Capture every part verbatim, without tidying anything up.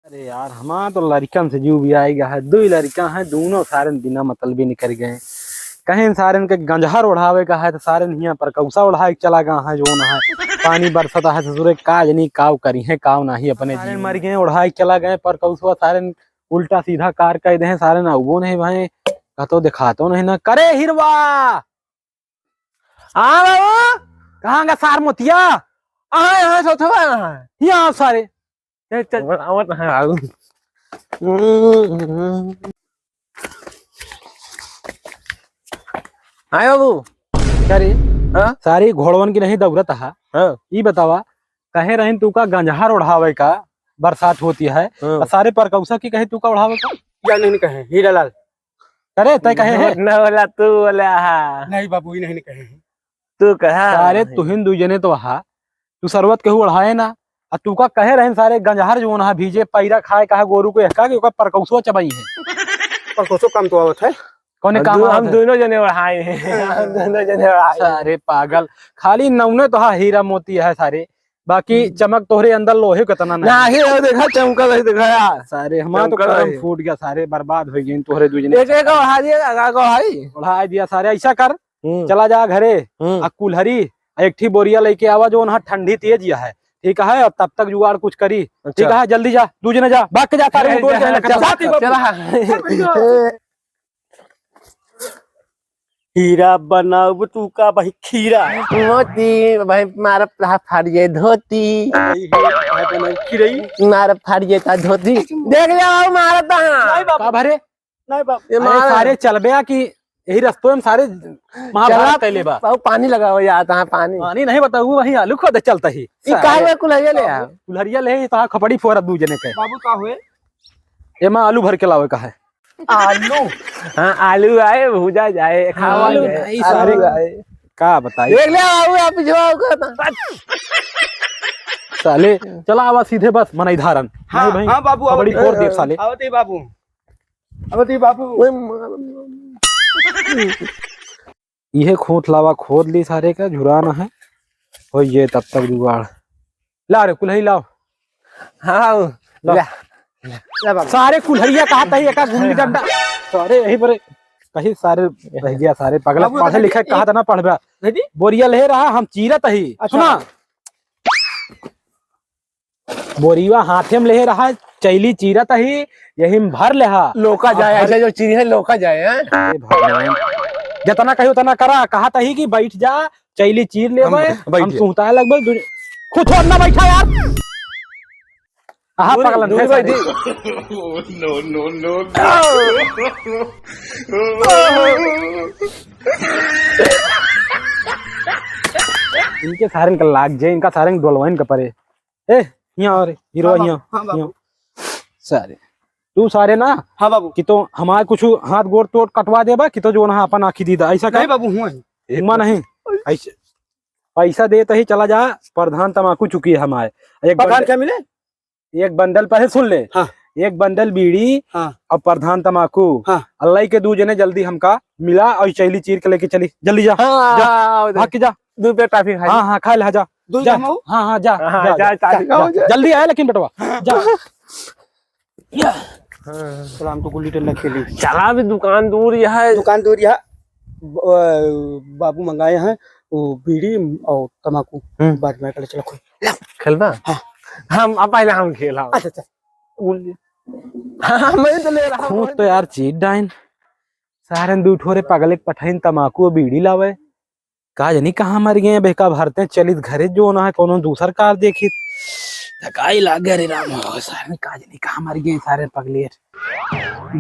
अरे यार, हमार तो लड़िकन से जीव भी आइ गा है। दुइ लड़िका हैं, दूनों सारेन बिना मतलबी निकरि गए। कहेन सारेन के गंजहर ओढ़ावे का है, तो सारेन हियाँ परकौसा ओढ़ाए के चला गा है, जौन है पानी बरसत है, ससुरे का जनी काव करिहैं, काव नाहीं अपने सारेन जीवन। मरि गए, ओढ़ाए के चला गए परकौसवा, सारेन उल्टा सीधा कार कहि देहैं, सारेन अउबो नहीं भए, कहतो देखातो नहीं ना। करे हिरवा! हाँ बाबू, कहाँ गा सार मोतिया? हाँ, हाँ, सोचो, हाँ। हियाँ आओ सारे। ए, चल। आवत, आवत है बाबू। आए बाबू। का रे? हाँ? सारे घोड़वन की नहीं दौड़त हा। हाँ। ई बतावा, कहे रहिन तू का गंजहर ओढ़ावे का बरसात होती है, हाँ। और सारे परकौसा की कहे तू का ओढ़ावे का? या नहीं कहे, हीरालाल। करे, तय कहे है? न बोला, तू बोला हा। नहीं बाबू, ई नहीं कहे हैं। तू कहा? सारे तुहिन दुइ जने तो हा, तू सरवत केहू ओढ़ाए ना, आ तू का कहे रहिन सारे गंजहर जौन हा भीजे पैरा खाए कहा गोरू को एहका कि ओकर परकौसो चबाई है। परकौसो काम तो आवत है। कौने काम दू-, आवत हम है? दोनों जने ओढ़ाए हैं। हम दोनों जने ओढ़ाए हैं। सारे पागल, खाली नौने तो हा हीरा मोती है सारे, बाकी हम्म। चमक तोहरे अंदर लोहे के तना नहीं। नाही, वो देखा, चमकल है, देखा यार। सारे, हमार तो चमकल करम है। फूट गया, सारे बर्बाद होइ गए तोहरे दुइ जने। एक, एक और हारी है, आगा को हारी। बढ़ा दिया सारे, ऐसा कर, हम्म। चला जा घरे, हम्म। आ कुल्हरी, आ एक ठी बोरिया लेके आवा, जौन हा ठंडी तेज या है, ठीक है, और तब तक जुगाड़ कुछ करी, अच्छा। ठीक है, जल्दी जा, दुइ जने जा, भाग के जा, सारे ए, उठो, जा, जा, जा, जा, जा। चला। हीरा बनाउब तू का भाई खीरा। मोती भाई मारब तहा फाड़िए धोती। भाई हीरा बनाउब खीरई। मारब फाड़िए ता धोती। देख ले आओ मारत तहा। नहीं बाप। का भरे? नहीं बाप। ये अरे मार। सारे चलबे आ कि यही रस्तों में सारे महाभारत चला, कैले बा। बाबू पानी लगाओ यार, तहा पानी। पानी नहीं बताऊ, वही आलू खोदे चलता ही। ई सारे। काहे में कुल्हरिया ले आ? कुल्हरिया ले, तहा खपड़ी फोरत दुइ जने के। बाबू का हुए? एमा आलू भर के लावे का है। आलू? हाँ, आलू आए, भूजा जाए, खावा आलू जाए। नहीं, आलू सारे आए। का बताई? देख ले, आऊ, आप जो करता। साले, चला आवा सीधे बस, मनई धारन। हाँ, नहीं भाई, हाँ बाबू, बड़ी आवत फोड़ ही। देख साले। आवत ही बाबू। आवत ही बाबू। ओए मार। इहे खोंट लावा, खोद ली सारे का, झुराना है। हो ये तब तक जुगाड़। ला रे, कुल्हरी लाओ। हाँ, ला। ला। ला बाबू। सारे कुल्हरिया कहा तही, एका गुल्ली डंडा। सारे यही पर कहीं सारे रह गया, सारे पगला बाबू, पढ़े लिखे कहा था ना पढ़बा। नहीं जी? बोरिया ले रहा, हम चीरत ही। अच्छा। सुना। बोरिया हाथे में ले रहा, चैली चीरत ही, यही में भर लेहा। लोका अब जाए, भर ऐसे जो चीरी है, लोका जाए, हैं? हे भगवान। जितना कही उतना करा, कहा तही कि बैठ जा, चैली चीर ले हम भाई, बैठ हम जा। सुहताए लगबे, दु-, खुद छोड़ ना बैठा यार। आहा, दूरी, पगलन, दूरी कैसे भाई नहीं? जी। No, no, no, no। इनके सारे का लाग जाए, इनका सारे डोलवाइन का परे। ए, हियाँ आ रे, हीरो हाँ हियाँ, बाबू, हाँ बाबू। हियाँ। सारे। तू सारे ना, हाँ बाबू। कि तो हमारे कुछ हाथ गोड़ तोड़ कटवा देबा, कि तो जो ना अपन आँखी दीदा, ऐसा नहीं कर। बाबू, हुआ है। हुआ नहीं। ऐसे, पैसा देत ही चला जा, प्रधान तमाकू चुकी है हमारे। एक प्रधान बंडल, क्या मिले? एक बंडल पहले सुन ले। हाँ। एक बंडल बीड़ी हाँ। और प्रधान तमाकू। हाँ। अल्लाह के दू जने जल्दी हमका मिला और चैली चीर के लेके चली। जल्दी जा। हाँ, जा। हाँ, हाँ, भाग के जा। दू रुपया टॉफी खाई। हाँ, हाँ, खा ले, हाँ, जा। दू जा। जमा हो? हाँ, हाँ, जा, हाँ, जा, जा, जा, जा, जा, जा। जा। जल्दी आया लेकिन बेटवा। जा। या। हाँ। चला, हम तो गुल्ली डंडा खेली। चला, अभी दुकान दूर ही है। दुकान दूर ही है। ब-, अ, बाबू मंगाए हैं वो बीड़ी और तमाकू। हम्म। बाद में चला, चला, खोल। खेलबा? हाँ। हम, अब पहले हम खेला। अच्छा, अच्छा। गुल्ली। हाँ, मैं तो ले रहा हूँ। खूंट तो यार चीट डाइन। सारन दू ठोरे पगले के पठाइन तमाकू और बीड़ी लावे। का जनी कहाँ मर गए, बेका भरते चलित घरे जो ना है, कोनो दूसर कार देखित। धकाई लाग गए रे राम हो, सारे का जनी कहाँ मर गए, सारे पगलेट।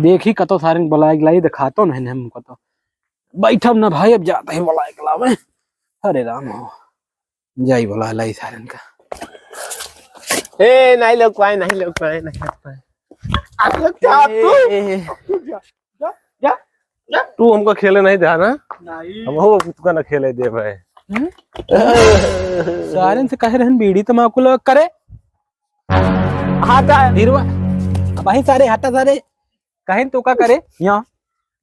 देखी कतो सारे बुलाए के लाई, दिखातो नहीं, नहीं हमको तो। बैठब ना भाई, अब जाते हैं बुलाए के लावे। अरे राम हो, जाई बुला लाई सारन का। ए, नहीं लोग पाए, नहीं लोग पाए, नहीं लोग पाए। अरे क्या ए, तू? ए, ए। जा, जा, जा, जा। तू हमको खेले नहीं दे ना? नहीं। हम हो तुका ना खेले दे भाई। हम्म? सारन से कहे रहन बीड़ी तमाकू लगा करे। हाटा। धीरवा। अब भाई सारे हाटा सारे। कहेन तो का करे? यहाँ।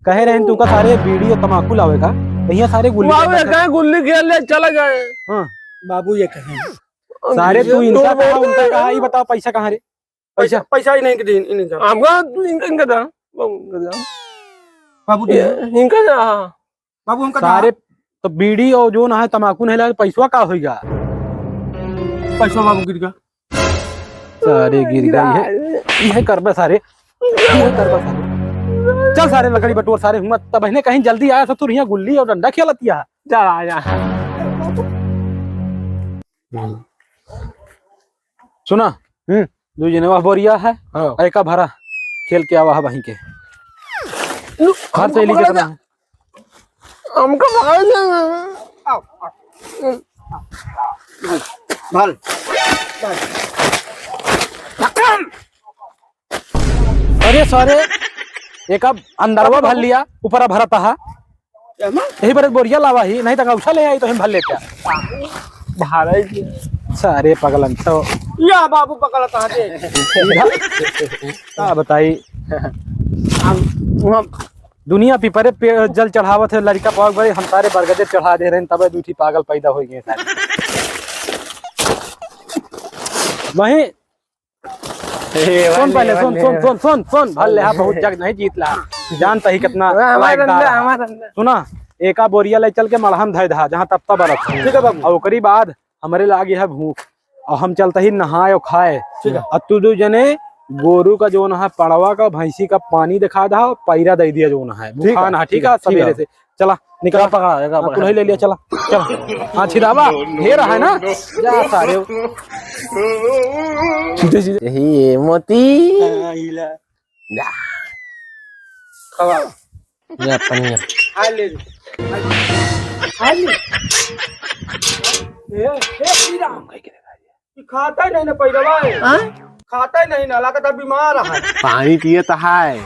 कहे रहन तू का सारे बीड़ी और तमाकू लावे का। तो यहाँ सारे गुल्ली बाबू, ये कहे गुल्ली खेल ले, चला जाए। हाँ। बाबू ये कहे। सारे तू इनका कहा, उनका कहा, ये बताओ पैसा कहाँ रे? पैसा, पैसा। पैसा ही नहीं के दिन, इनका। हमका, इनका, इनका दा। बाबू, इनका दा। बाबू, दे। इनका दा। बाबू, हमका दा। सारे तो बीड़ी और जो ना है, तमाकू नहीं लाए, पैसवा का होइगा? पैसा बाबू गिर गया। सारे गिर गए, ये, ये करबे सारे, ये करबे सारे। चल सारे, लकड़ी बटोर सारे, हुआ तब इन्हें कहीं जल्दी आया, ससुर यहाँ गुल्ली और डंडा खेलतिया। चल, आ जा। सुना, हम्म। दू जने वह बोरिया है, हाँ। एका भरा, खेल के आवा है वहीं के। हर हमको सहेली के पकड़ा तरह। जा। हमको पकड़ ले। आओ, आओ। भल, भल। अरे सारे, एक अब अंदरवा भर लिया, ऊपर भरत हा। एमा? यही पर एक बोरिया लावा ही, नहीं तो गौछा ले आई तो हम भर लेते। भाड़ा ही किया। सारे पगलन तो। या बाबू पकड़ा कहाँ दे? का बताई? हम, हम दुनिया पीपरे पे जल चढ़ावत है, लड़का पावक भाई, हम सारे बरगदे चढ़ा दे रहे हैं, तबे दू ठी पागल पैदा हो गए सारे। वहीं ए, सुन पहले, सुन, सुन, सुन, सुन, सुन, भर ले, हाँ, बहुत जग नहीं जीत ला। जानता ही कितना हमारा लायकदार धंधा, है। हमारा धंधा। सुना, एका बोरिया ले चल के मड़हम धय दहा, जहाँ तपता बरत है। ठीक है बाबू। और ओकरी बाद हमरे लागे है भूख, और हम चलता ही नहाए और खाए। ठीक है। और तू दू जने गोरू का जोन है, पड़वा का, भैंसी का पानी दिखा दहा, पैरा दे दिया जोन है, ठीक है, भूखान है, ठीक ठीक है, है, ठीक सवेरे है। से। चला, निकल। चला, पकड़ा, चला, हाँ, पकड़ा। कुल्हाड़ी ले लिया, चला, चला। हाँ, छिदावा, ढेर है ना? जा सारे। यही ये मोती। हाँ, हिला। जा। खवा। जा, पनिया। खा ले। खा ले। ए, ए, श्री राम। ये खाता ही नहीं ना पैरवा है। हाँ? खाता ही नहीं ना, लागत है बीमार है। पानी पिए तो है।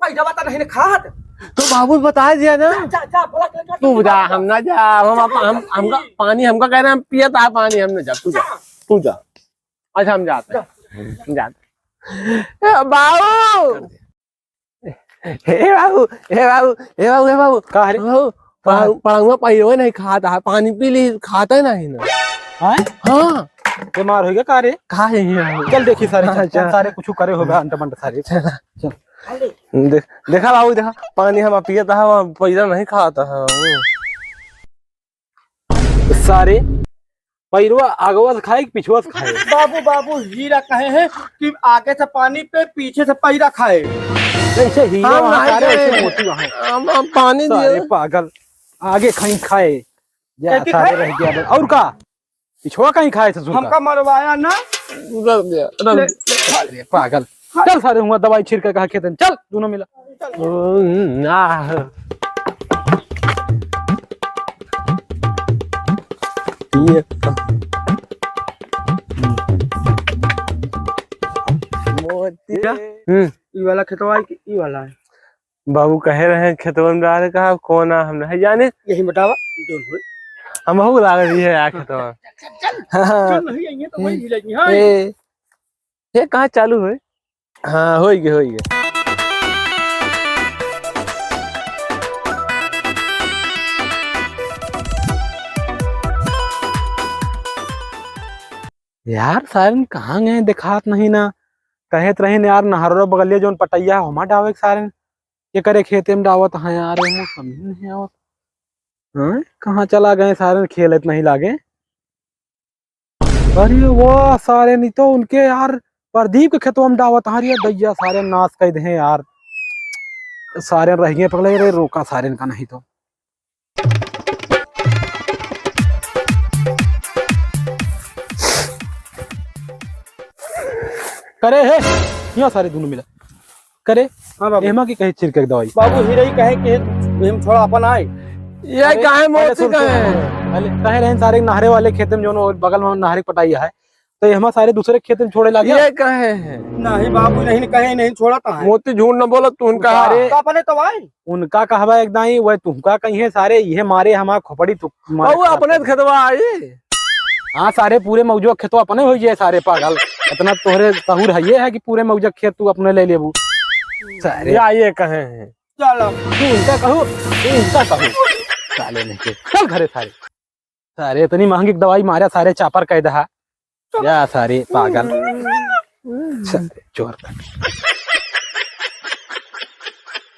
पैरवा तो नहीं ना खात। तो बाबू बता दिया ना। जा, जा, जा, बोला के जा, तू जा, जा। हम ना जा, हम, हम, हम, हमका पानी हमका कह रहे हैं, हम पिए तो है पानी, हम ना जा, तू जा, जा। तू जा। अच्छा, हम जाते हैं। जा। हम जाते हैं। ए, बाबू। हे बाबू, हे बाबू, हे बाबू, हे बाबू। का रे? बाबू, का रे? पढ़ा-, पढ़ाऊँगा, पढ़ाऊँगा नहीं खाता है, पानी पी ली, खाता ही नहीं ना। हाँ? हाँ। बीमार हो गया का रे? का है ये बाबू? चल देखी सारे, चल, अच्छा। चल, सारे कुछ करे होगा, अंट मंट सारे। चला। चल। देख, देखा बाबू, देखा, पानी हम पियत है, वो पैसा नहीं खाता है। सारे पैरवा आगवा से खाए कि पिछवा से खाए? बाबू, बाबू, हीरा कहे हैं कि आगे से पानी पे, पीछे से पैरा खाए। जैसे हीरो हम वहाँ नहीं सारे, गए। ऐसे मोती वहाँ। हम, हम पानी सारे दिए। पागल, आगे कहीं खाए। जा, कैसे सारे खाए? रह गया बस। और का? पिछवा कहीं खाए ससुर का? हमका मरवाया ना। रख दिया, रख ले, दिया। ले। अरे पागल। चल सारे, हुआ दवाई छिड़के कहा खेतन। चल, दोनों मिला। ओ, ना। ये मोती। क्या? हम्म। ई वाला खेतवा है कि ई वाला है? बाबू कहे रहे खेतवन में डाले, कहा कौन आ, हम नहीं जाने। यही बतावा, जोन होई। हम हूँ लागल ही है यार खेतवा। चल, चल, चल। हाँ। चल, नहीं, ये तो वही हिलेगी, हाँ। ए, ये कहाँ चालू है? हाँ, होई गे, होई गे। यार, सारन कहाँ गए, देखात नहीं ना। कहे त रहिन यार, नहरवा बगलिया जौन पटैया है, ओमा डावे के सारन। एकरे खेते में डावत हैं यार, एमो समझ नहीं आवत। हाँ, कहाँ चला गए सारन, खेलत नहीं लागे। अरे वाह, सारे नहीं तो उनके यार प्रदीप के खेतवा में डावत हैं। अरे दैया, सारे नाश कर दे हैं यार। सारे रह गए पगले रे, रोका सारे इनका नहीं तो। करे है, यहाँ सारे दोनों मिला। करे, हाँ बाबू। एमा की कहे छिड़के के दवाई? बाबू, हिरई कहे कि हम थोड़ा अपन आए। ये अरे, काहे पहले मोती सुन, सुन, कहे? सुन। पहले कहे रहे सारे नहरे वाले खेत में, जो बगल में नहरे पटाई है, तो ये हमारे सारे दूसरे खेत में छोड़े लागे। ये कहे हैं? नहीं बाबू, नहीं कहे, नहीं छोड़ा था। मोती झूठ न बोला, तू उनका उनका अरे तो अपने तो आए। उनका कहवा एक दाई, वह तुमका कहीं है सारे, ये मारे हमार खोपड़ी तू मारे बाबू, अपने खेतवा आई। हाँ, सारे पूरे मौजो खेतवा अपने हो जाए, सारे पागल। इतना तोहरे सहूर है ये है कि पूरे मौजो खेत तू अपने ले लेबू। सारे। या ये कहे हैं? चल अब। तू इनका कहू, तू इनका कहू। साले नहीं के। चल घरे सारे। सारे इतनी महंगी दवाई मारा, सारे चापर कह दहा। चल। या सारे पागल। हम्म। स-, चोर कट।